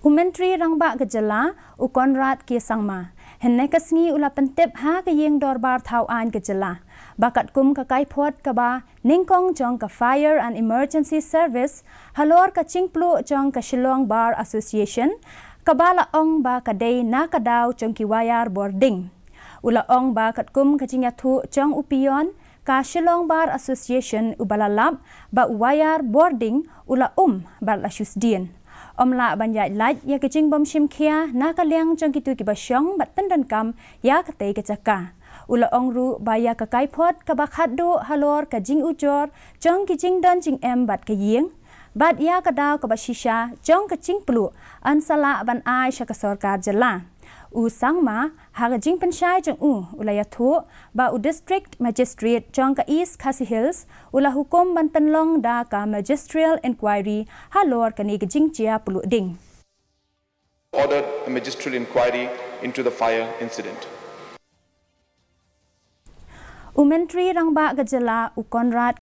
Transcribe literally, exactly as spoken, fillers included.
U Myntri Rangbah ka Jylla, u Conrad K Sangma, hynne ka sngi u la pyntip ha ka Ïing Dorbar Thaw Aiñ ka Jylla ba katkum ka kaiphod kaba nyngkong jong ka Fire and Emergency Service halor ka jingpluh jong ka Shillong Bar Association, kaba la ong ba ka dei na ka daw jong ki wire bording. U la ong ba katkum ka jingïathuh jong u peon ka Shillong Bar Association uba la lap ba u wire bording u la um bad la shu sdien, ym lah ban ïaid lait ïa ka jingbym shim khia na ka liang jong kito kiba shong bad pyndonkam ïa katei ka jaka. U la ong ruh ba ïa ka kaiphod kaba khatduh halor ka jingujor jong ki jingdon jingem bad ka ïing, bad ïa ka daw kaba shisha jong ka jingpluh yn sa lah ban ai sha ka sorkar jylla. U Sangma, ha ka jingpynshai jong u, u la ïathuh ba u District Magistrate jong ka East Khasi Hills u la hukum ban pynlong da ka Magisterial Inquiry halor kane ka jingjia pluh ding. Ordered a magisterial inquiry into the fire incident. U Myntri Rangbah ka Jylla, u Conrad